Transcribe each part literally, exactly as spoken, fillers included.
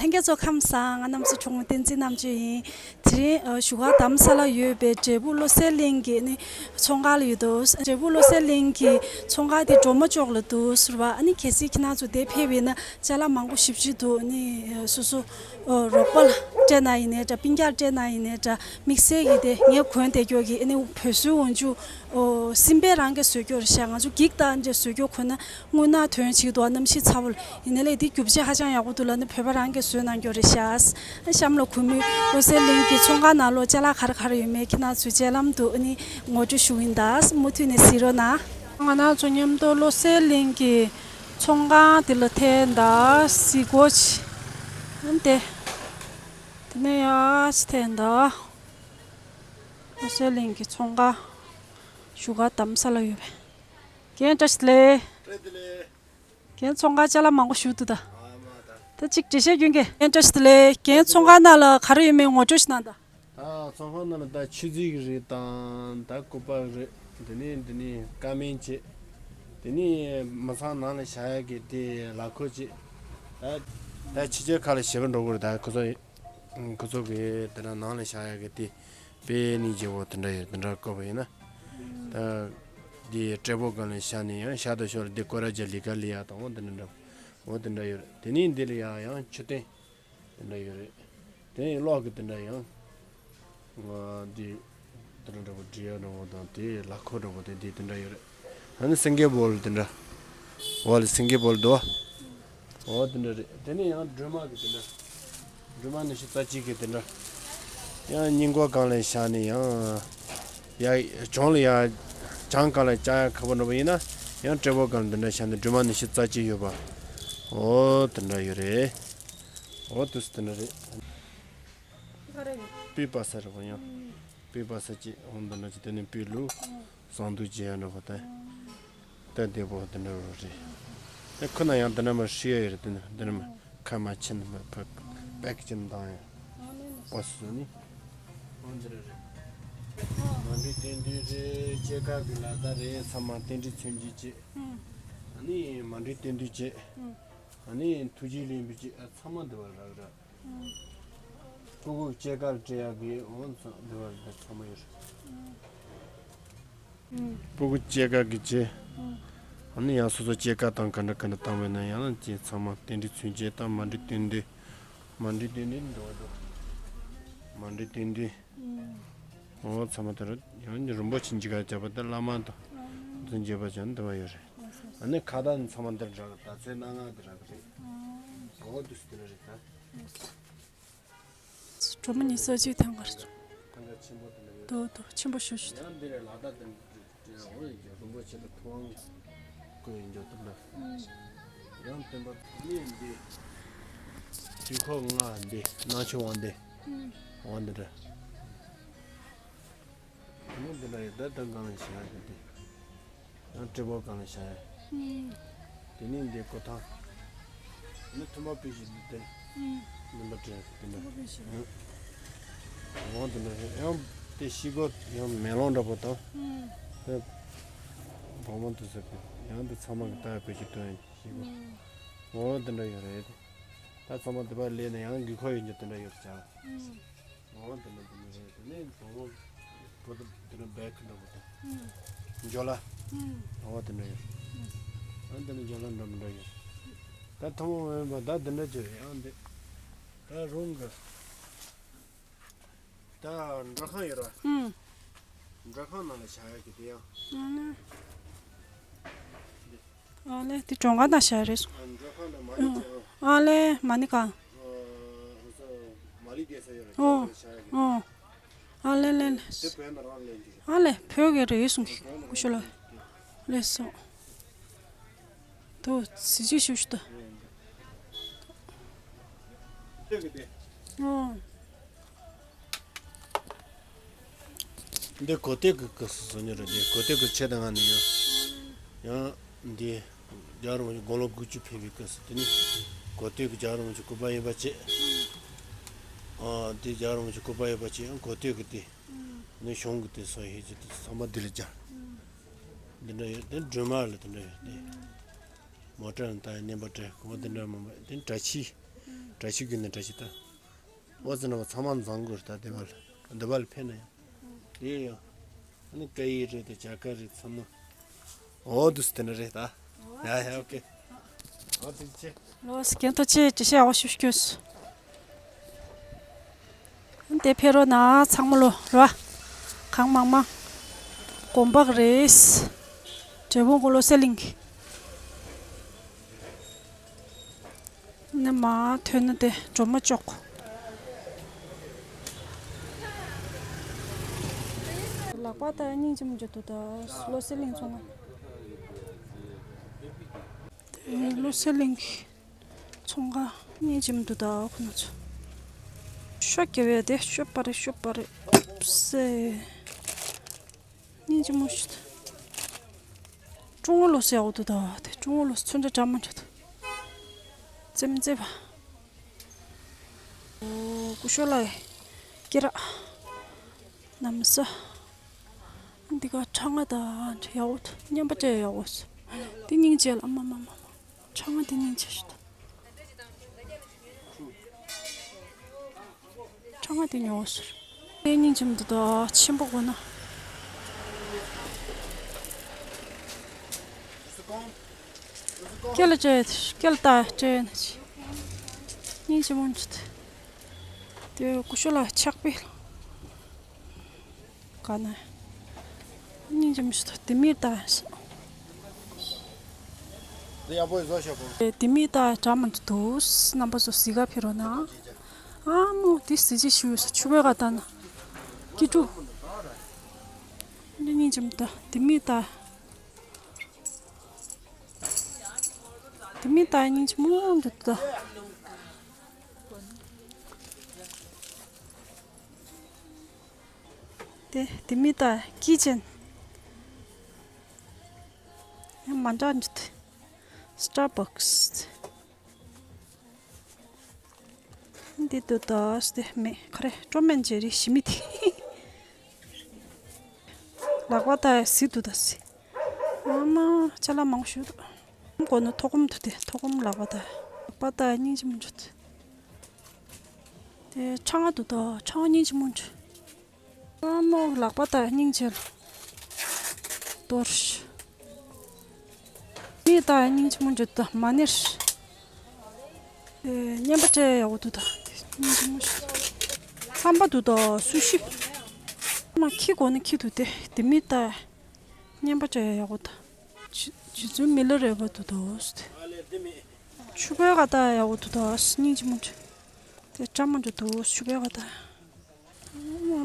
ལྷན་རྒྱས་ཚོ་ཁམས་བཟང་། ང་གནམ་མཚོ་གྲོང་མི་བསྟན་འཛིན་རྣམ་དཔྱོད་ཡིན། དེ་རིང་ཨ་བཞུགས་སྒར་དྷ་རམ་ས་ལར་ཡོད་པའི་འབྲས་སྤུངས་བློ་གསལ་གླིང་གི་ནི་ཚོང་ཁང་ལ་ཡོད་དོ། འབྲས་སྤུངས་བློ་གསལ་གླིང་གི་ཚོང་ཁང་དེ་སྒྲོལ་མ་ལྕོག་ལ་འདུག་ཟེར་བ། ཨ་ནི་གལ་སྲིད་ཁྱེད་རང་ཚོ་དེ་ཕེབས་པ་ཡིན་ན་ཅ་ལག་མང་པོ་ཞེ་པོ་ཅིག་འདུག་ནི་སོ་སོ་རོགས་པ་ལ་སྤྲད་ན་ཡིན་ནའི་འདྲ། སྤུན་ཀྱག་སྤྲད་ན་ཡིན་ནའི་འདྲ། དམིགས་བསལ་གྱི་དེ་ངས་གོན་བསྡད་རྒྱུ་གི་ཨ་ནི་བོད་བཟོའི་འོག་འཇུག་ཨོ། སིམ་པའི་རང་གིས་བཟོས་རྒྱུ་རེད་ཤག་ང་ཚོ་འགྱིག་དང་འདྲ་བཟོས་རྒྱུ་གོན་ན་རྔུལ་ནག་ཐོན་བྱེད་ཀྱི་འདུག་གནམ་གཤིས་ཚ་བོ་ལ། ཡིན་ནའི་ལས་འདི་རྒྱུ་ཆ་ཧ་ཅང་ཡག་པོ་འདུག་ལབ་ནས་བོད་པ་རང་གིས་བཟོས་གནང་རྒྱུ་རེད་ཤག་གཤམ་ལ་གུས་མོས་བློ་གསལ་གླིང་གི་ཚོང་ཁང་ནང་ལོགས་ཅ་ལག་ག་རེ་ག་རེ་ཡོད་མེད་ཁྱེད་རང་ཚོའི་མཇལ་ལམ་དུ་ཨ་ནི་ངོ་སྤྲོད་ཞུ་གི་ཡིན་ད། མུ་མཐུད་ནས་གཟིགས་རོགས་གནང་། ང་རང་ཚོ་མཉམ་དུ་བློ་གསལ་གླིང་གི་ཚོང་ཁང་དེ་ལ་ཐད་ད། གཟིགས་སྐོར་ཅིག་ཨ་ནི་དེ་དེ་ནས་ཡར་ཅིག་ཐད་ད། བློ་གསལ་གླིང་གི་ཚོང་ཁང་བཞུགས་སྒར་དྷ་རམ་ས་ལར་ཡོད་པའི། རྒན་བཀྲ་ཤིས་བདེ་ལེགས། བཀྲ་ཤིས་བདེ་ལེགས། རྒན་ཚོང་ཁང་ཅ་ལག་མང་པོ་ཞིག་འདུག་ད། ཨ་མ་ད། ད་གཅིག་འགྲེལ་བཤད་སྐྱོན་གྱི། རྒན་བཀྲ་ཤིས་བདེ་ལེགས། རྒན་ཚོང་ཁང་ནང་ལ་ག་རེ་ཡོད་མེད་ངོ་སྤྲོད་ཞིག་གནང་ད། ད་ཚོང་ཁང་ནང་ལ་ད་ཆུ་རྫི་གི་རིགས་དང་ད་སྐུད་པ་གི་རིགས། དེ་ནས་འདི་ནས་ཀ་མེན་བྱས། དེ་ནས་མི་ཚང་ནང་ལ་བཞག་ཡག་གི་དེ་ལག་འཁོར་བྱས། ད་ད་ཕྱི་རྒྱལ་ཁག་ལ་བཞེས་པ་འགྲོ་དགོས་རེད། ད་ཁོ་ཚོ་ཁོ་ཚོ་གི་དེ་འདྲ་ནང་ལ་བཞག་ཡག་གི་དེ། དཔེ་ནི་བརྗེ་བོ་དེ་འདྲ་ཡོད། དེ་འདྲ་བཀོད་པ་ཡིན་ན། ད་འདི་ཊེ་བལ་སྒང་ལ་བཞག་ནས་ཡང་ཤར་དང་ཕྱོགས་ལ་འདི་སྐོར་ར་རྒྱག་ལས་ཀ་ལས་ཡག་དང་འོ་དེ་འདྲ་འདྲ་འོ་དེ་འདྲ་ཡོད་རེད། དེ་ནས་འདི་ལ་ཡང་ཡང་མཆོད་རྟེན་དེ་འདྲ་ཡོད་རེད། དེ་ནས་གློག་གི་དེ་འདྲ་ཡང་ང་འདི་དེ་འདྲ་འདྲ་པོ་འབྲི་ཡག་འདྲ་པོ་དང་དེ་ལག་འཁོར་འདྲ་པོ་དེ་འདི་དེ་འདྲ་ཡོད་རེད། ཨ་ནི་སེང་གེ་སྦོལ་དེ་འདྲ། འོག་ལ་སེང་གེ་སྦོལ་འདུག་བ། འོ་དེ་འདྲ་རེད། དེ་ནས་ཡང་སྒྲོལ་མ་གི་དེ་འདྲ། སྒྲོལ་མ་ཉི་ཤུ་རྩ་གཅིག་གི་དེ་འདྲ། ཡང་སྙིང་གོ་སྒང་ལ་བཞག་ནས་ཡང་། ཡ་གྱང་ལ་ཡ་གྱང་སྒང་ལ་བཅག་ཡག་ཁག་པོ་འདྲ་པོ་ཡིན་ན། ཡང་ཊེ་བལ་སྒང་ལ་དེ་འདྲ་བཞག་ནས་སྒྲོལ་མ་ཉི་ཤུ་རྩ་གཅིག་ཡོད་པ། འོ་དེ་འདྲ་ཡོད་རེད། འོ་དུས་དེ་འདྲ་རེད། སྤོས་པ་ས་རེད་པ་ཡང་། སྤོས་པ་ས་གཅིག་འོ་འདི་འདྲ་གཅིག་དེ་ནས་སྤོས་ལུག་བཟང་འདུག་ཅེས་ཡང་འདྲ་པོ་དང་། ད་བདེ་པོ་འདི་འདྲ་རེད། ད་ཁོ་ན་ཡང་འདི་འདྲ་མ་ཧྲི་ཡ་ཡོད་རེད། འདི་འདྲ་འདི་འདྲ་མ་ཁ་མ་ཕྱིན་མ་ཕ་པེག་ཅིན་དང་ཡང་པོ་སུ་ནི། འོ་འདི་འདྲ་རེད། མ་འདྲེ་རྟེན་འདུས་རེད། སྐྱེས་སྐར་གི་ལ་དྭགས་རེད། ཚང་མ་རྟེན་འབྲེལ་མཚོན་བྱེད་བྱེད། ཨ་ནི་མ་འདྲེ་རྟེན་འདུས་བྱེད། ཨ་ནི་ཐུགས་རྗེ་ལེགས་འབུལ་བྱེད། ཨ་ཚང་མ་འདི་བ་རག་རག་སྤུ་གུ་སྐྱེས་སྐར་སྤྲད་ཡག་གི་འོ་ཚང་འདི་བ་ཚང་མ་ཡོད་རེད། སྤུ་གུ་སྐྱེས་སྐར་གི་ཆེད། ཨ་ནི་ཡང་སོ་སོ་སྐྱེས་སྐར་དང་ག་འདྲ་ག་འདྲ་བཏང་བས་ན་ཡང་ཅིག་ཚང་མ་རྟེན་འབྲེལ་མཚོན་བྱེད་དང་མ་འདྲེ་རྟེན་འདུས། མ་འདྲེ་རྟེན་འདུས་འདི་བ་འདུག་མ་འདྲེ་རྟེན་འདུས། འོ་ཚང་མ་དེ་རུ་ཡང་རིན་པོ་ཆེ་འཇིགས་ག་བྱ་བ་དེ་བླ་མ་དང་དོན་བྱེད་པ་ཅན་འདི་བ་ཡོད་རེད། ཨ་ནི་ཁ་བརྡ་ནི་ཚང་མ་འདིར་རག་ད་ཚོད་སྣ་ལྔ་འདི་རག་རེད། འོ་འདུག་སེ་འདི་རེད་ད། གྲོ་མོ་ཉི་ཤུ་རྩ་གཅིག་ཐང་གར་སོང་། ཐང་ག་ཆེན་པོ་དེ་འདྲ་ཡོད། དོ་དོ་ཆེན་པོ་ཞུ་ཞུ། ཡང་འདི་རེད་ལ་དྭགས་དེ་འདྲ་འོ་ཡིན་གྱི་རིན་པོ་ཆེ་དང་ཐུབ་དབང་བཀོད་ཡིན་གྱི་དེ་འདྲ། ཡང་སྟོན་པ་ནི་འདི་དུས་འཁོར་ལྔ་འདི་སྣང་ཆེན་དབང་ལྡན་འོ་འདི་འདྲ། དེ་ནས་འདི་ལ་ཡི་ཟླ་ཟླ་གང་ལ་བྱ་ཡ་དེ། ཡང་སྤྲེལ་པོ་གང་ལ་བྱ་ཡ། དེ་ནས་འདི་ཀོ་ཐང་། ནི་ཐུམ་པ་པི་ཞིག་འདི་དེ། ནིམ་པ་སྤྲེལ་དེ་འདྲ། འོང་དེ་འདྲ་ཡང་དེ་ཤི་གོ་ཡང་མེ་ལོང་འདྲ་པོ་དང་། དེ་བོག་མོ་དུ་ཟེར་གི་ཡང་དེ་ཚང་མ་གི་ལྟ་བ་པི་ཞིག་དོན་ཤི་གོ། འོང་དེ་འདྲ་ཡོད་རེད། ད་ཚང་མ་དེ་པར་སླེབས་ནས་ཡང་གི་ཁོ་ཡོད་འགྱུར་དེ་འདྲ་ཡོད་ཅག་འོ་དེ་འདྲ་དེ་འདྲ་རེད། དེ་ནས་བུ་མོ་བུ་དེ་འདྲ་བེག་འདྲ་པོ་དང་། འཇོ་ལ། འོ་དེ་འདྲ་ཡོད། ཨ་འདི་ནི་འཇོ་ལ་འདྲ་མི་འདྲ་ཡོད། ད་ཐུན་མོང་མ་ཡིན་པ་ད་འདི་འདྲ་ཅིག་རེད། ཨ་འདི་ད་རུང་གི་ད་མགྲོན་ཁང་ཡོད་ར། མགྲོན་ཁང་ནང་ལ་བཞག་ཡག་གི་དེ་ཡང་། ཨ་ལེ། དེ་གྲོང་ཁ་ན་བཞག་རེད་སོང་། ཨ་ལེ་མ་ཎི་གང་། ཨ་ལེ། ཨ་ལེ་ལེ་ལེ། ཨ་ལེ་བོད་ཀྱི་རེད་སོང་གི་ཀུ་ཤུ་ལ། ལེ་སོང་། དོ་སི་ཅི་ཤུ་ཤུ་དོ། འདི་གོ་ཐོས་ཀྱི་སྐུ་སྲུང་ཉོ་རེད། འདི་གོ་ཐོས་ཀྱི་ཆེད་དུ་ང་ནི་ཡང་ཡང་འདི་རྒྱལ་བ་རིན་པོ་ཆེ་དགུང་ལོ་དགུ་བཅུ་ཕེབས་པའི་སྐུ་སྲུང་དེ་ནི་གོ་ཐོས་ཀྱི་རྒྱལ་བ་རིན་པོ་ཆེ་སྐུ་པར་ཡིན་པ་བཅས། ཨ་འདི་རྒྱལ་བ་རིན་པོ་ཆེ་སྐུ་པར་ཡིན་པ་བཅས་ཡང་གོ་ཐོས་ཀྱི་དེ་ནི་གཞུང་གི་དེ་སོགས་ཡིན་གྱི་དེ་ཚང་མ་འདི་ལ་སྦྱར། འདི་འདྲ་ཡོད་དེ་སྒྲོལ་མ་ལ་དེ་འདྲ་ཡོད་དེ། མོ་ཊ་ལ་ད་ཡང་བསྣན་པ་སྤྲད་གོ་བ་དེ་འདྲ་མང་པོ་དེ་གྲྭ་ཆས། བཀྲ་ཤིས་ཀྱི་ནི་བཀྲ་ཤིས་ད། འོ་ཙི་ན་བ་ཚང་མ་འཛོམས་དགོས་ད་འདི་བ་ལ། འདི་བ་ལ་ཕེབས་ན་ཡང་། དེ་ཡང་། ཨ་ནི་སྐད་ཡིག་རེད་དེ་རྒྱ་གར་རེད་ཚང་མ། འོ་དུས་དེ་ནི་རེད་ད། ཡ་ཡ་ཨོ་ཀེ། འོ་དེ་ཆེ། ལོ་སི་ཀན་ཏོ་ཅེ་ཅི་ཤ་འོ་ཤུ་ཤུ་ཀྱོས། དེ་ཕེ་རོ་ན་ཚང་མ་ལོ་ར། གང་མང་མང་། གོམ་པག་རེས། འབྲས་སྤུངས་ཀོ་ལོ་སེ་གླིང་། ནས་མར་ཐོན་ན་དེ་སྒྲོལ་མ་ཅོག་ལག་པ་ད་སྙིང་རྗེ་མོ་འཇོ་དུ་ད་ལོ་སེ་གླིང་ཚོང་ཁང་། ལོ་སེ་གླིང་ཚོང་ཁང་སྙིང་རྗེ་མོ་འདུག་ད་ཁོ་ན་ཚོ། ཤོ་རྒྱབ་ཡ་དེ་ཤོ་པ་རེ་ཤོ་པ་རེ་སེ། སྙིང་རྗེ་མོ་ཞིག་ཏུ། ཀྲུང་ཨུ་ལོ་སི་ཡག་པོ་འདུག་ད་དེ་ཀྲུང་ཨུ་ལོ་སི་ཚོན་ཁྲ་འདྲ་མ་འདྲ་འདུག་རྩེམ་རྩེ་བ། ཀུ་ཤོ་ལ་ཡི་སྐེ་རགས། ན་མི་ས། འདི་ག་ཁྲ་ང་ད་ཡག་པོ་འདུག་སྙན་པ་སྤྲད་ཡག་པོ་སོ། འདི་སྙིང་རྗེ་ལ་མ་མ་མ་མ། ཁྲ་ང་འདི་སྙིང་རྗེ་ཞིག་ཏུ། ཁྲ་ང་དེ་ཉོ་ཟེར། དེ་སྙིང་རྗེ་མི་འདུག་ད་ཆེན་པོ་དགོས་ན། སྐེ་ལ་སྤྲད་སྐེ་ལ་ལྟ་སྤྲད་ན་ཆེ། སྙིང་རྗེ་མོ་འདུག་དེ་ཀུ་ཤོ་ལ་ཆག་པའི། ག་ན། སྙིང་རྗེ་མོ་ཞིག་ཏུ་དེ་མིར་ལྟ་ཡ་ས། འདི་ཡག་པོ་བཟོ་ཤོག་གོ། དེ་མིར་ལྟ་ཡ་འདྲ་མི་འདུག་རྣམ་པ་ཚོ་གཟིགས་ག་ཕེབས་རོགས་གནང་། ཨ་མོ་དེ་གཟི་བརྗིད་ཞུ་ས་ཆུ་བོའི་ག་ལྟ་ན། སྐྱིད་སྡུག་འདི་སྙིང་རྗེ་མོ་ལྟ་དེ་མིར་ལྟ། དེ་མིར་ལྟ་ཡ་སྙིང་རྗེ་མོ་འདུག་ལྟ། དེ་དེ་མིར་ལྟ་ཀི་ཅན། ཡང་མ་འདྲ་འདུག་སི་ཊར་བག་སི། འདི་དུ་དོ་སྟེ་མེ་ཁ་རེ་ཀྲོ་མན་ཇེ་རི་ཞི་མི་དེ། ལག་པ་ད་ཟི་དུ་ད་ཟི། ཨ་མ་ཅ་ལག་མང་པོ་ཞུ་དུ། གོ་ནོ་ཐོག་གོམ་དུ་དེ་ཐོག་གོམ་ལག་པ་ད། ལག་པ་ད་སྙིང་རྗེ་མོ་འཇུ་དུ། དེ་ཁྲ་ང་དུ་དོ་ཁྲ་ང་སྙིང་རྗེ་མོ་འཇུ། ཨ་མོ་ལག་པ་ད་སྙིང་རྗེ་ལ། དོར་ཤི། མི་ད་སྙིང་རྗེ་མོ་འཇུ་དུ་མ་ནེར། ཨེ་སྙན་པ་སྤྲད་ཡག་པོ་འདུག་ད། སྙིང་རྗེ་མོ་ཞིག་ལྷམ་པ་འདུག་ད་སུ་ཞིག་མ་ཁྱི་གོ་ནི་ཁྱི་འདུག་དེ་དེ་མི་ད། སྙན་པ་སྤྲད་ཡག་པོ་ད། རྗེ་བཙུན་མི་ལ་རས་པ་འདུག་ད། ཆུ་བོའི་ག་ད་ཡག་པོ་འདུག་ད་སྙིང་རྗེ་མོ་འདྲ། དེ་བཀྲ་མ་འདྲ་འདུག་ཆུ་བོའི་ག་ད།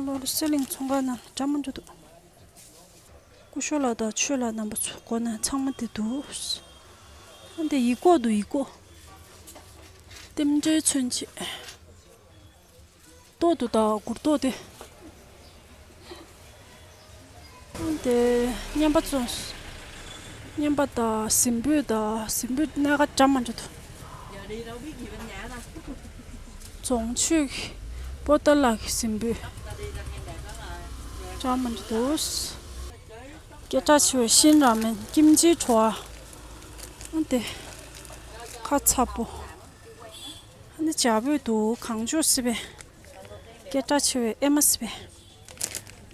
ལོ་ལོ་སེ་གླིང་ཚོང་ཁང་ནང་འདྲ་མ་འདྲ་འདུག་ཀུ་ཤོ་ལ་དང་ཆོས་ལ་རྣམ་པ་ཚོ་གོ་ན་ཚང་མ་དེ་འདུག་ཨ་འདི་ཡིག་ཀོ་འདུག་ཡིག་ཀོ། རྟེན་འབྲེལ་མཚོན་བྱེད། ཏོག་འདུག་ད་གུར་ཏོག་དེ། ཨ་འདི་རྔན་པ་ཚོ། རྔན་པ་དང་གཟིམ་སྤོས་དང་གཟིམ་སྤོས་སྣ་ཁ་འདྲ་མ་འདྲ་འདུག་རྫོང་ཆོས་ཀྱི་པོ་ཏ་ལ་གི་གཟིམ་སྤོས་འདྲ་མ་འདྲ་འདུག་སྐད་གྲགས་ཆེ་བའི་ཤིན་ར་མེན་ཀིམ་ཅིའི་བྲོ་བ། ཨ་དེ། ཁ་ཚ་པོ། ཨ་ནི་བྱ་སྤོས་འདུག་གངས་ལྗོངས་སི་པན། སྐད་གྲགས་ཆེ་བའི་ཨེ་མ་སི་པན།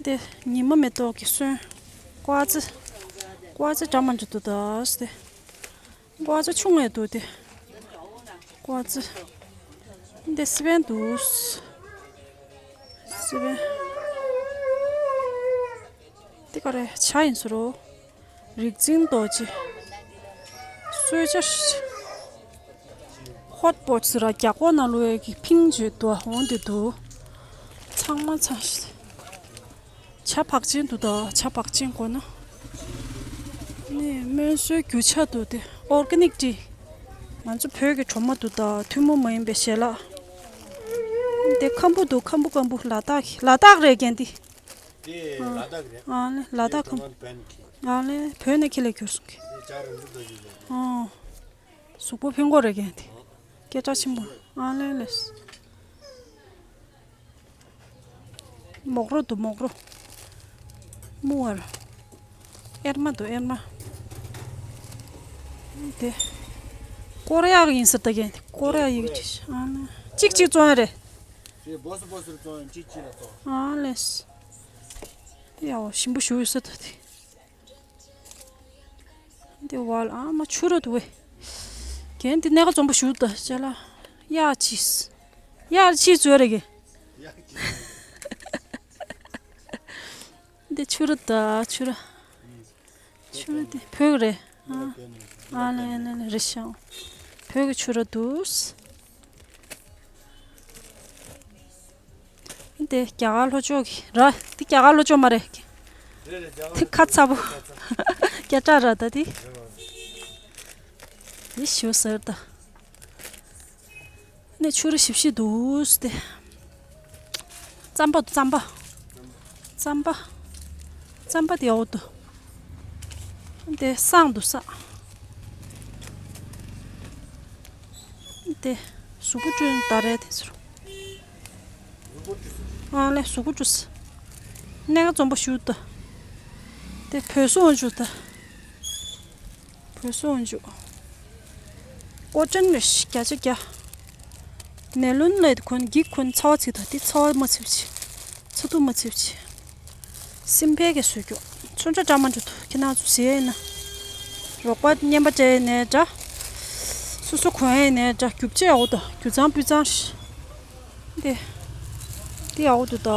འདི་ཉི་མ་མེ་ཏོག་གི་སོན། ཀོ་ཙི། ཀོ་ཙི་འདྲ་མ་འདྲ་འདུག་ད་སྟེ། ཀོ་ཙི་ཆུང་ངེ་འདུག་སྟེ། ཀོ་ཙི། འདི་སི་པན་འདུག་སི་པན། འདི་ག་རེ་བྱ་ཡིན་ཟེར་རོ། རིག་འཛིན་རྡོ་རྗེ། གསོལ་ཇ། ཧོཊ་པོཊ་ཟེར་ར་རྒྱ་སྒོ་ནང་ལུ་ཡ་གི་ཕིང་བརྗོད་དུ་འོང་དེ་འདུག་ཚང་མ་ཚང་ཞིག་ཇ་བག་ཅན་འདུག་ད་ཇ་བག་ཅན་གོ་ན། ནི་སྨན་གསོའི་རྒྱུ་ཆ་འདུག་སྟེ་ཨོར་ག་ནིག་ཏི། ང་ཚོ་བོད་ཀྱི་གྲོ་མ་འདུག་ད་ཐུན་མོང་མ་ཡིན་པའི་ཞལ་ལག་དེ་ཁམ་བུ་འདུག་ཁམ་བུ་ཁམ་བུ་ལ་དྭགས་ལ་དྭགས་རེད་རྒན་དེ། དེ་ལ་དྭགས་རེད། ཨ་ལེ་ལ་དྭགས་ཁམ། ཨ་ལེ་བོད་ནས་ཁྱི་ལ་གྱུར་སོང་གི། དེ་ཇ་རུ་འདུག་ད་ཡོད་རེད། ཨོ། གཟུགས་པོ་ཕན་གོ་རེད་རྒན་དེ། སྐད་གྲགས་ཆེན་པོ། ཨ་ལེ་ལེ། མོག་རོ་འདུག་མོག་རོ། སྨུག་བར། ཨེར་མ་འདུག་ཨེར་མ། དེ། ཀོ་རི་ཡ་གི་ཡིན་ཟེར་ད་རྒན་དེ། ཀོ་རེ་ཡ་ཡིག་ཅིག་ཨ་ནི་གཅིག་གཅིག་བཙོང་ཡ་རེད། དེ་སྦོ་སི་སྦོ་སི་རུ་བཙོང་ཡ་གཅིག་གཅིག་ལ་བཙོང་། ཨ་ལས། ཡ་འོ་ཞིམ་པོ་ཞུ་ཡོད་ས་ད་དེ། འདི་བ་ལ་ཨ་མ་ཆུ་ར་འདུག་བས། གན་འདི་གནས་ཀ་འཛོམས་པོ་ཞུ་ད་ཅ་ལ། ཡ་ཅིས། ཡ་ཅིས་བཙོས་རེད་གི། འདི་ཆུ་ར་ད་ཆུ་ར། ཆུ་ར་འདི་བོད་ཀྱི་རེད། ཨ་ཨ་ལེ་ལེ་ལེ་རེད་ཤག་བོད་ཀྱི་ཆུ་ར་འདུག་འདི་རྒྱ་གར་ལྷོ་ཕྱོགས་ཀྱི་ར། འདི་རྒྱ་གར་ལྷོ་ཕྱོགས་མ་རེད། རེད་རེད། རྒྱ་གར་འདི་ཁ་ཚ་པོ། སྐད་གྲགས་ར་ད་འདི། རེད་བ། འདི་ཞུ་ཟེར་ད། ནས་ཆུ་ར་ཞིབ་ཞིབ་འདུག་སྟེ། རྩམ་པ་འདུག་རྩམ་པ། རྩམ་པ། རྩམ་པ་དེ་འོ་འདུག་དེ་བསང་འདུག་བསང་། དེ་གཟུགས་པོ་བཀྲུས་ད་རེད་དེ་ཟེར། ཨ་ལས་གཟུགས་པོ་བཀྲུས། གནས་ཀ་འཛོམས་པོ་ཞུ་ད། དེ་བོད་སོང་འཇུ་ད། བོད་སོང་འཇུ། ཀོ་ཅན་རེ་ཞིག་བརྒྱ་ཆ་བརྒྱ། ནེ་ལོན་ལས་དེ་གོན་འགྱིག་གོན་ཚ་བ་ཚིག་ད་དེ་ཚ་བ་མ་ཚིག་ཅི། ཚ་ཐུབ་མ་ཚིག་ཅི། སིམ་པའི་གེ་སོས་ཀྱོག་མཚོན་ཆ་འདྲ་མ་འགྲོ་ཐུབ་ཁྱེད་རང་ཚོ་ཟེར་ཡིན་ན། རོགས་པ་རྔན་པ་སྤྲད་ནས་འདྲ། སོ་སོ་གོན་ཡིན་ནས་འདྲ་རྒྱུ་ཆ་ཡག་པོ་འདུག་རྒྱུ་གཙང་སྤུས་གཙང་ཞིག་འདི། འདི་ཡག་པོ་འདུག་ད།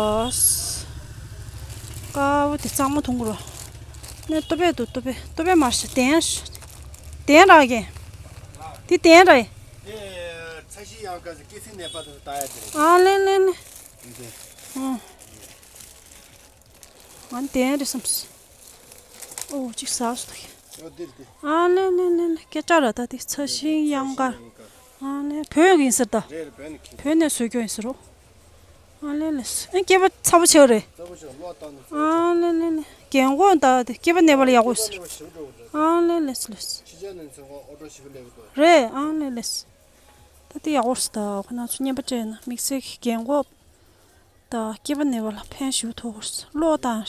དཀར་པོ་འདི་གཙང་མ་འཐུང་དགོས་ར། ནས་ལྟོ་ཕད་འདུག་ལྟོ་ཕད་ལྟོ་ཕད་མ་ཤི་དན་ཤི། དན་རག་གི། འདི་དན་ར་ཡིན། དེ་ཚ་ཤི་ཡང་ག་ཟི་ཀི་སི་ནས་པ་དུ་ལྟ་ཡ་དེ་རེད། ཨ་ལེ་ལེ་ལེ། འདི། ཨོ། ང་དན་རེད་བསམས། ཨོ་གཅིག་ཟ་སུ་ཐུག་ཨོ་འདིར་འདི། ཨ་ལེ་ལེ་ལེ་ལེ་སྐད་གྲགས་ར་ད་འདི་ཚ་ཤིང་གཡང་དཀར། ཨ་ལེ་བོད་ཡིན་ཟེར་ད། རེད་རེད། བོད་ནས་ཁྱེར། བོད་ནས་བཟོས་སྐྱོ་ཡིན་ཟེར་རོ། ཨ་ལེ་ལེ་ཨེ་སྐྱེས་པ་ཚ་པོ་ཆེ་བ་རེད། ཚ་པོ་ཆེ་བ་གློག་བཏང་ནས་བཟོས། ཨ་ལེ་ལེ་ལེ་རྒན་གོག་ད་དེ་སྐྱེས་པ་གནས་པ་ལ་ཡག་པོ་ཟེར། ཨ་ལེ་ལེ་ལེ། ཕྱི་རྒྱལ་ནས་ཚོང་ཁང་ཨོ་ཊོ་ཞིག་ལས་ཀྱི་འདུག་རེད། ཨ་ལེ་ལེ། ད་དེ་ཡག་པོ་ཟེར་ད་ཁོ་ན་ཚོ་རྔན་པ་སྤྲད་ན་དམིགས་བསལ་གྱི་རྒན་གོག་ད་སྐྱེས་པ་གནས་པ་ལ་ཕན་ཞིག་ཐོགས་ཀློག་དང་།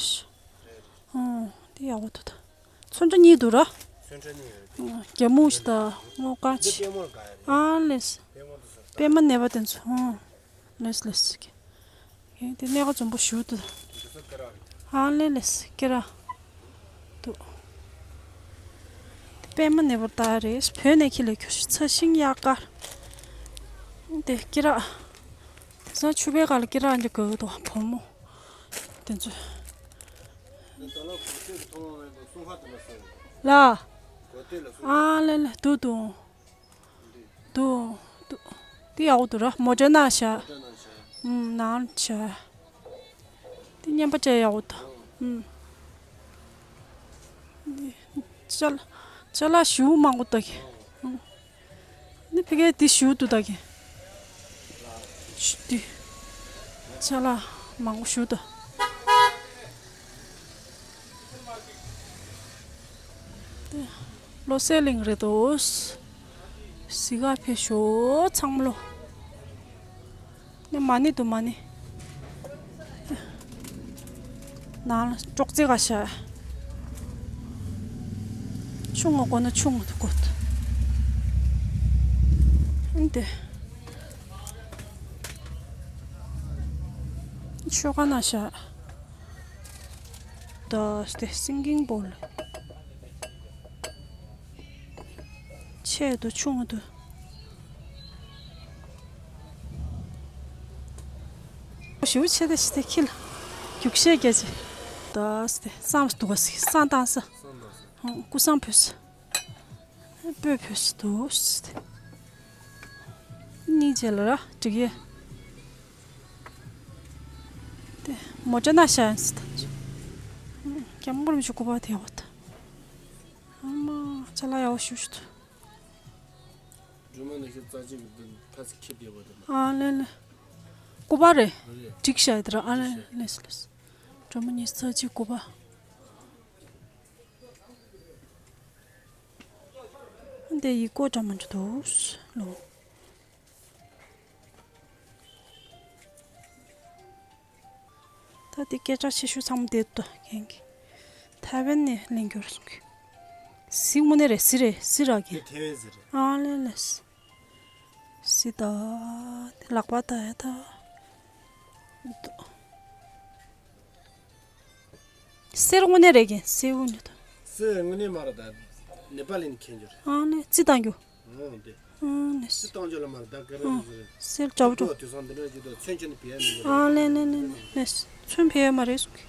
ཨང་། དེ་ཡག་པོ་འདུག་ད། ཚོན་ཁྲ་གཉིས་འདུག་ར། ཚོན་ཁྲ་གཉིས་ཡོད་རེད། རྒྱ་སྨུག་ཞིག་ད་སྔོ་དཀར་ཅིག་འདི་པད་མོ་ལ་དགའ་ཡ་རེད། ཨ་ལེས། པད་མོ་དུ་ཟེར། པད་མ་ནས་པ་དེ་ཚོ་ཨང་། ལེས་ལེས་ཀྱི། ཡིན་དེ་གནས་ཀ་འཛོམས་པོ་ཞུ་འདུག་འདི་ཚོ་སྐེ་རགས་རེད། ཨ་ལེ་ལེས་སྐེ་རགས། འདུག་པད་མ་ནས་པར་ལྟ་རེད། བོད་ནས་ཁྱི་ལས་ཁྱོད་ཚ་ཤིང་གཡག་དཀར། དེ་སྐེ་རགས། དེང་སང་ཕྱུ་པའི་སྒང་ལ་སྐེ་རགས་འདི་དགོས་འདུག་བུ་མོ། དེ་ཚོ། ལ། ཨ་ལེ་ལེ་འདུག་འདུག་འདུག་འདུག་འདི་ཡག་པོ་འདུག་ར་མོ་ཊ་ནང་བཞག་ཨུམ་ནང་བཞག་འདི་རྔན་པ་སྤྲད་ཡག་པོ་འདུག་ཨུམ། འདི་ཅ་ལག་ཅ་ལག་ཞུ་མང་པོ་འདུག་གི་ཨུམ། འདི་ཕ་གིར་འདི་ཞུ་འདུག་ད་གི་འདི་ཅ་ལག་མང་པོ་ཞུ་འདུག་བློ་གསལ་གླིང་རེད་དོ། གཟིགས་ག་ཕེབས་ཤོག་ཚང་མ་ལོ། ནི་མ་ཎི་འདུག་མ་ཎི། ནང་ལ་ཅོག་ཙེ་ག་བཞག་ཆུང་ངུ་དགོས་ན་ཆུང་ངུ་དགོས། འདི། ཆོ་ག་ན་བཞག་ད་སྟེ་སིང་གིང་བོལ། ཆེ་དུ་ཆུང་དུ། ཞུ་ཆེ་དེ་ཞི་དེ་ཁྱི་ལ། རྒྱུག་ཤེས་རྒྱ་ཆེ། ད་སྟེ་སང་སྟུ་ག་སི་སང་བཏང་ས། ཧང་ཀུ་སང་བུ་ས། སྤོས་བུ་ས་དུ་སྟེ། གཉིས་རྗེས་ལ་ར་འགྲིག་ཡེ། དེ་མོ་ཊ་ན་ཤ་ཡང་སི་ཐ། སྐྱབས་མགོན་རིན་པོ་ཆེ་སྐུ་པར་དེ་ཡག་པོ་འདུག་ཨ་མ་ཅ་ལག་ཡག་པོ་ཞུ་ཞུ་འདུག་སྒྲོལ་མ་ནས་ཤི་རྩ་ཆེ་གི་འདི་ཐ་ཚིག་ཁྱེར་བསྡད་པ་དེ་ན། ཨ་ལེ་ལེ། སྐུ་པར་རེད། རེད། འགྲིག་ཤ་ཡི་དེ་ར་ཨ་ལེ་ལེ་ལེ། སྒྲོལ་མ་ནས་རྩ་ཆེ་སྐུ་པར། འདི་ཡི་གོ་འདྲ་མི་འདྲ་འདུག་ལོ། ད་འདི་སྐད་གྲགས་ཆེ་ཤོས་ཚང་མ་འདི་འདུག་ད་གན་གི་ཐའེ་ཝན་ནས་ལེན་རྒྱུ་རེད་གསུང་གི་གཟིགས་མོ་ནས་རེད་གཟིགས་རེད་གཟིགས་རག་གི་དེ་ཐའེ་ཝན་གཟིགས་རེད། ཨ་ལེ་ལེ། ཙི་ད། ལག་པ་ད་ཡ་ད། སེར་དངོས་གནས་རེད་གི། སེར་དངོས་གནས་ད། སེར་དངོས་གནས་མ་རེད་ད། ནེ་པ་ལི་ནས་ཁྱེར་རྒྱུ་རེད། ཨ་ནི་ཙི་བཏང་རྒྱུ། ཨང་དེ། ཨ་ནི། སི་སྟོང་ཅོ་ལ་མར་ད་ག་རེ་ཨང་། རེད་ཟེར། སེལ་ཅོ་ཅོ། དུས་སང་འདི་འདྲ་ཅིག་ཏུ་ཚོན་ཅན་དུ་བེ་མི་འདུག་ཨ་ལེ་ལེ་ལེ་ལེ། ཚོན་བེ་མ་རེད་གསུང་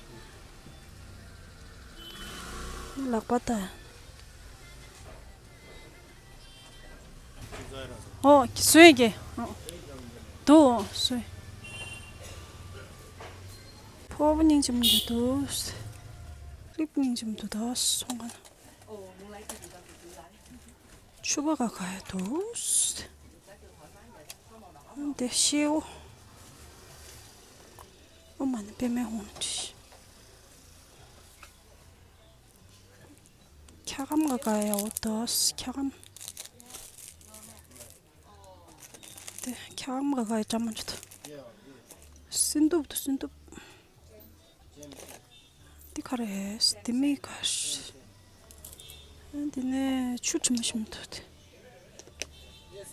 གི། ལག་པ་ད། ཨོ་བཟོས་ཀྱི། ཨོ། འདུག་བཟོས། ཕོ་བ་སྙིང་རྗེ་མོ་འདུག་ལིབ་སྙིང་རྗེ་མོ་འདུག་ད་སོང་ག་ན། ཕྱུ་པ་ག་ག་ཡ་འདུག་འདི་ཤེའུ། ཨོ་མ་ཎི་པདྨེ་ཧཱུྃ། འཁྱག་སྒམ་ག་ག་ཡ་འོ་འདུག་འཁྱག་སྒམ། འདི་འཁྱག་སྒམ་ག་ག་ཡ་འདྲ་མི་འདུག་སྲིན་ཏོག་འདུག་སྲིན་ཏོག་འདི་ག་རེ། འདི་མི་ག་ཤ། འདི་ནས་ཆུ་དྲི་མ་ཞིམ་འདུག་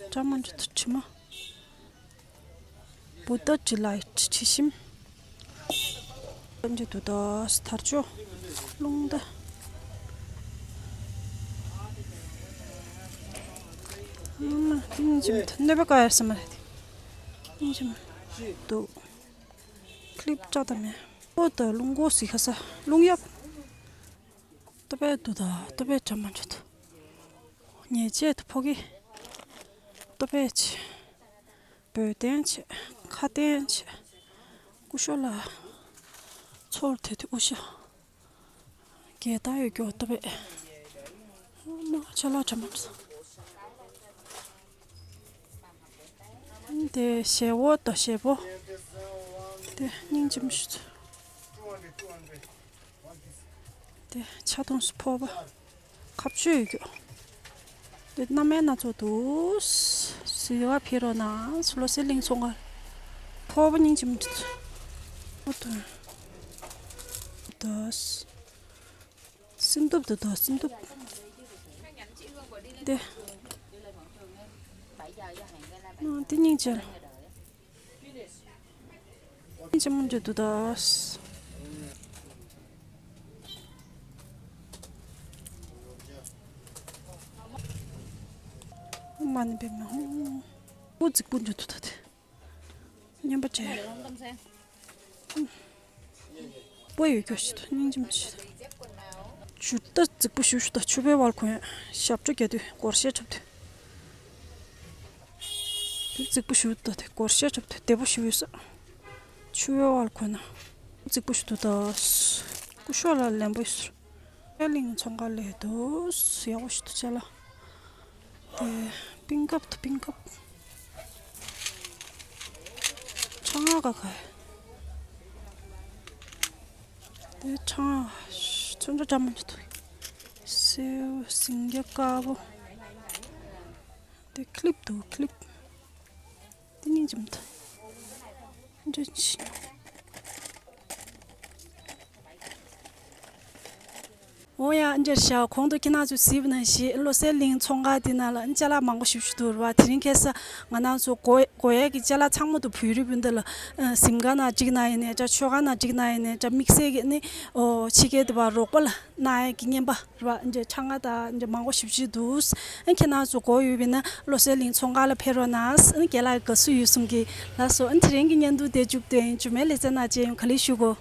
འདྲ་མི་འདྲ་འདུག་དྲི་མ། བུ་ཏ་དྲི་ལ་དྲི་ཞིམ། འདི་འདུག་ད་དར་ལྕོག་རླུང་རྟ། ཨ་མ་འདི་སྙིང་རྗེ་མོ་འདུག་གནོད་པ་ག་ཡར་ས་མ་རེད་དེ། སྙིང་རྗེ་མོ་འདུག་ཀླིབ་བཀྲ་དང་མེ། ཨོ་ད་རླུང་སྒོ་ཟི་ཁ་ས་རླུང་གཡབ། ལྟོ་ཕད་འདུག་ད་ལྟོ་ཕད་འདྲ་མི་འདྲ་འདུག་ཉལ་ཆས་དང་ཕོ་གི། ལྟོ་ཕད་བྱས། འབོལ་གདན་བྱས། ཁ་གདན་བྱས། སྐུ་ཞབས་ལ་ཚོར་དེ་དུས་དབུ་ཞྭ། རྒྱལ་དར་ཡོད་རྒྱུ་ལྟོ་ཕད། མ་ཅ་ལག་འདྲ་མི་འདྲ། དེ་ཞལ་འོ་དང་ཞལ་པོ། དེ་སྙིང་རྗེ་མོ་ཞིག་དེ་ཆ་གདོང་སུ་ཕོར་པ། ཁ་གཅོད་ཡོད་རྒྱུ། དེ་སྣ་མིན་སྣ་ཚོགས་འདུག་གཟིགས་ག་ཕེབས་རོགས་གནང་། བློ་གསལ་གླིང་ཚོང་ཁང་། ཕོར་པ་སྙིང་རྗེ་མོ་འདུག་ཨོ་ད། ད། སྲིན་ཏོག་འདུག་ད་སྲིན་ཏོག་དེ། ཨ་དེ་སྙིང་རྗེ། སྙིང་རྗེ་མོ་འདྲ་འདུག་ད། མ་ཎི་པདྨེ་ཧཱུྃ། སྤུ་རྫིག་པོ་འདྲ་འདུག་ད་དེ། སྨྱོན་པ་བྱས། སྤུ་ཡོད་རྒྱུ་ཞིག་ཏུ་སྙིང་རྗེ་མོ་ཞིག་ཞུ་ད་རྫིག་པོ་ཞུ་ཞུ་ད་ཆུ་བེ་བལ་གོན་ཞབས་བྲོ་རྒྱག་དུས་སྒོར་གཞས་འཁྲབ་དུས། རྫིག་པོ་ཞུ་ད་དེ་སྒོར་གཞས་འཁྲབ་དུས་བདེ་པོ་ཞུ་ཡོད་ས། ཆུ་བེ་བལ་གོན་ན། རྫིག་པོ་ཞུ་ད་ད། སྐུ་ཞབས་ལ་ལན་པོ་ཡོད་ས། བློ་གསལ་གླིང་ཚོང་ཁང་ལས་དུ་ཡག་པོ་ཞིག་ཏུ་ཅ་ལག་དེ་པིན་ཀབ་དུ་པིན་ཀབ། ཆང་ང་ག་ག་དེ་ཆང་ཚོན་ཁྲ་འདྲ་མི་འདྲ་འདུག་སེའུ་སིང་རྒྱ་དཀར་པོ། དེ་ཀླིབ་འདུག་ཀླིབ། དེ་སྙིང་རྗེ་མོ་འདུག་འདྲ་ཅི། འོ་ཡ། འདིར་ཤག་གོང་དུ་ཁྱེད་རང་ཚོས་གཟིགས་པ་ནང་བཞིན་བློ་གསལ་གླིང་ཚོང་ཁང་འདི་ནང་ལ་ཅ་ལག་མང་པོ་ཞེ་པོ་ཅིག་འདུག་རེད་པ། དེ་རིང་ཁ་སང་ང་རང་ཚོ་དགོས་དགོས་ཡས་ཀྱི་ཅ་ལག་ཚང་མ་འདུག་བོད་རིགས་སྤུན་ཟླ་ལ་ཨ་གཟིམ་ཁང་ནང་གཅིག་ན་ཡིན་ནའི་འདྲ། མཆོད་ཁང་ནང་གཅིག་ན་ཡིན་ནའི་འདྲ། དམིགས་བསལ་གྱི་ནི་ཨོ་ཕྱི་རྒྱལ་དུ་བ་རོགས་པ་ལ་གནང་ཡས་ཀྱི་རྔན་པ་རེད་པ། འདི་ཆང་ང་དང་འདི་མང་པོ་ཞེ་པོ་ཅིག་འདུག་ཨ་ཁྱེད་རང་ཚོ་དགོས་ཡོད་པ་ཡིན་ན་བློ་གསལ་གླིང་ཚོང་ཁང་ལ་ཕེབས་རོགས་གནང་། ཨ་རྒན་ལགས་དགའ་བསུ་ཡོད་གསུང་གི། ལགས་སོ། ཨ་དེ་རིང་གི་བརྙན་ཐུང་དེ་མཇུག་བསྡུ་ཡིན། རྗེས་མའི་ལེ་ཚན་ནང་མཇལ་ཡོང་། ག་ལེ་ཞུ་གོ།